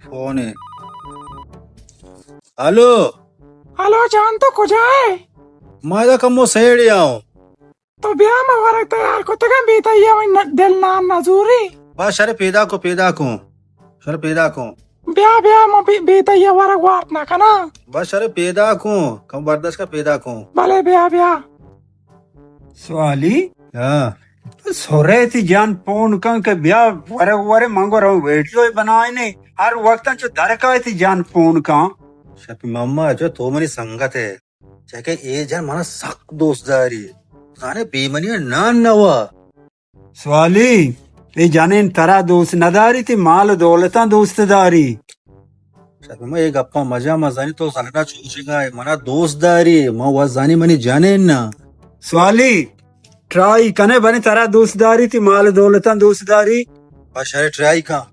فون ہے۔ Hello. Hello جان، تو کجا ئے؟ ما ادا کمو سیڑے آں۔ تو بیا، ما ورگ تیار کتگاں، بے تئی ءَ دل نان نہ زوری۔ بس شر، پیدا کو، پیدا کو۔ شر پیدا کو۔ بیا، بیا، ما بے، بے تئی ءَ ورگ وارت نہ کناں۔ بس شر پیدا کو، کم برداشت کا پیدا کو۔ بلے بیا، بیا۔ سوالی؟ ہاں۔ تو سورے تئی جان فون کن کہ بیا ورگ ورے، من گو رو ویڈیو بنائینے۔ ہر وقت چو درکائے تئی جان فون کن۔ شپی ماما، جو تو منی سنگت ہے۔ چہ کہ اے جن منا سک دوست داری۔ زانے بے منی نان نوا۔ سوالی، اے جنین ترا دوست نداری، تی مال و دولتاں دوست داری۔ شاید ما اے گپاں مجا، ما زانی تو زنگا چوشگا ئے، منا دوست داری، ما و زانی منی جنین نا۔ سوالی، ٹرائی کنے بنی ترا دوست داری، تی مال و دولتاں دوست داری۔ بس شرے ٹرائی کن۔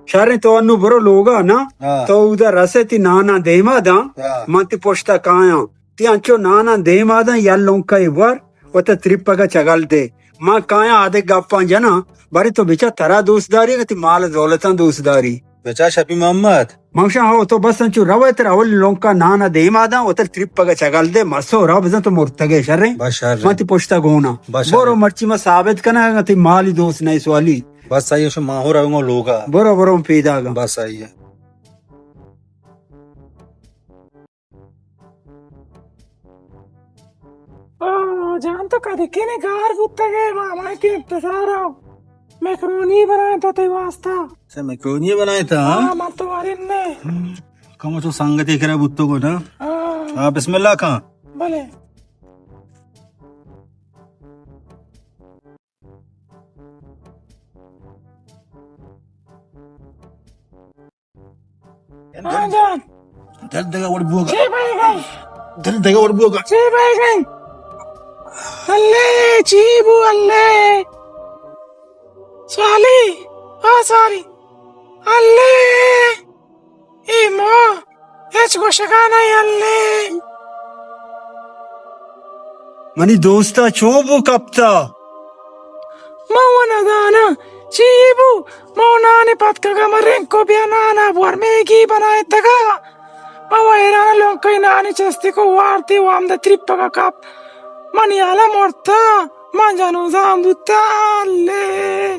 شریں، تو انو برو لوگا نا، ہاں۔ تو اودا رسے تی نانا دیما داں، ہاں۔ من تی پشتا کایاں۔ تی انچو نانا دیما داں، یا لونکا ای ور، و تا ترپگا چگل دے۔ من کایاں آدے گپاں جناں، بارے تو بچا ترا دوست داری، تی مال دولتاں دوست داری۔ بچا شپی محمد۔ من گوشاں، ہو، تو بس انچو روے تر اول لونکا نانا دیما داں، و تا ترپگا چگل دے، مسو را بزن تو مرتگے شریں۔ بس شریں۔ من تی پشتا گونا۔ بس شریں۔ برو مرچی ما ثابت کنا، تی مالی دوست نہیں سوالی۔ بس آئی شو ماہور آئیں گو لوگا۔ برو، برو، پیداگا۔ بس آئی ہے۔ او جان، تو کدی کنے گار بوتگے، ما ہمائی کے انتظار آؤ۔ میکرونی بنائے تو تے واسطہ۔ سے میکرونی بنائے تا، ہاں؟ ہاں، من تو وارن نے۔ کم تو سنگتی کرا بوتو کو نا؟ ہاں۔ ہاں، بسم اللہ کھاں۔ بلے۔ ہاں جان۔ دل دگہ وڑ بوگا۔ چی بئیگئے؟ دل دگہ وڑ بوگا۔ چی بئیگئے؟ اللہ، چی بو اللہ؟ سوالی، آ ساری۔ اللہ۔ اے ما ہچ گوشگا نہ یلیں۔ منی دوستا چون بو کپتا؟ ما و نزاناں چی بو۔ ما و نانی پتکگا، ما رنکو بیا نانا بور میگی بنائتگا۔ ما و ایران لونکئی نانی چستی کو وارتی و ہمدا ترپگا کپ۔ منی حالا مرتا۔ من جنوزان بوتا۔ اللہ۔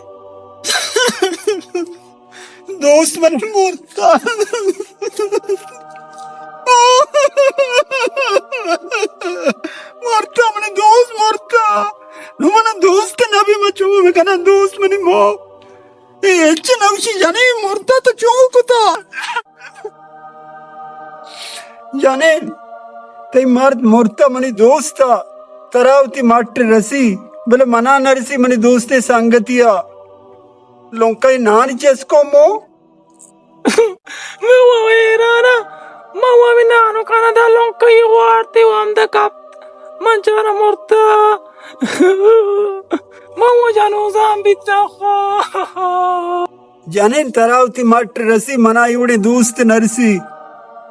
دوست من مرتا۔ مرتا، من دوست مرتا۔ نو من دوست نبی، من چون بکناں، دوست منی مو۔ اے ہچ نوشی جنین مرتا تو چون کتا؟ جنین، تئی مرد مرتا منی دوستا۔ ترا وتی مٹ رسی، بلے منا نرسی منی دوستے سنگتیا۔ لونکئی نان چسکو مو۔ من و حیراناں، من و ہمے نانکانا دا لونکئی وارتی و ہمدا کپت۔ من چارا مرتا۔ من و جنوزان بیتا۔ جنین، ترا وتی مٹ رسی، منا ایوڑیں دوست نرسی۔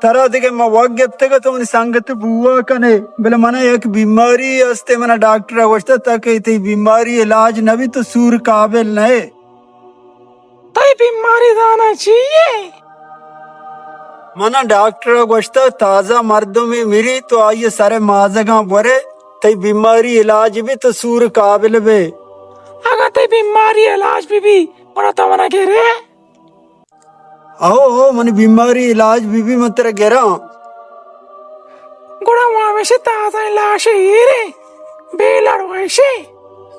ترا دگہ ما وگ گپتگ تو منی سنگت بوا کنے، بلے منا یک بیماری استے، منا ڈاکٹر گوشتا تاکہ تئی بیماری علاج نبی تو سور قابل نئے۔ تئی بیماری زاناں چی یے؟ منا ڈاکٹر ء گوشتہ تازہ مردمے مری تو آئی ء سر ء مازگاں برے، تئی بیماری علاج بی تو سور قابل بے۔ اگاں تئی بیماری علاج بہ بی، گڑا تو منا گرے؟ اہو، اہو، منی بیماری علاج بہ بی من ترا گراں۔ گڑا وامشی تازہ لاش ایرے، بے لڑ ویشے،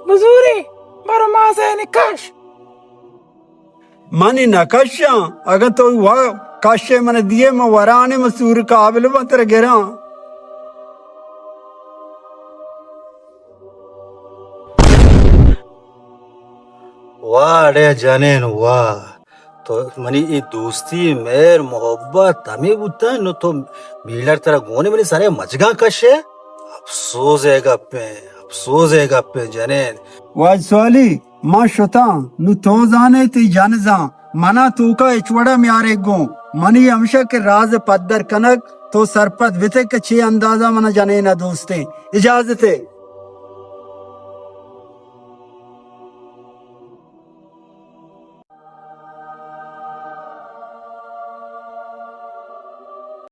بزوری، برو مازے نکش۔ من ای نہ کشاں، اگاں تو وا کشے من دیے، من ورانے، من سور قابل، من ترا گراں۔ واہ اڑے جنین واہ، تو منی ای دوستی، مہر، محبت ہمے بوتہ، نو تو میلر ترا گونے منی سرے مجگاں کشے۔ افسوز ء گپیں، افسوز ء گپیں جنین۔ واجہ سوالی، من شتاں، نوں تو زان ئے تئی جن زان، منا توکا ہچ وڑا میارے گوں۔ منی ہمشہ کہ راز پدر کنگ، تو سرپد بتے کہ چے اندازا منا جنینا دوست ئے۔ اجازت ئے۔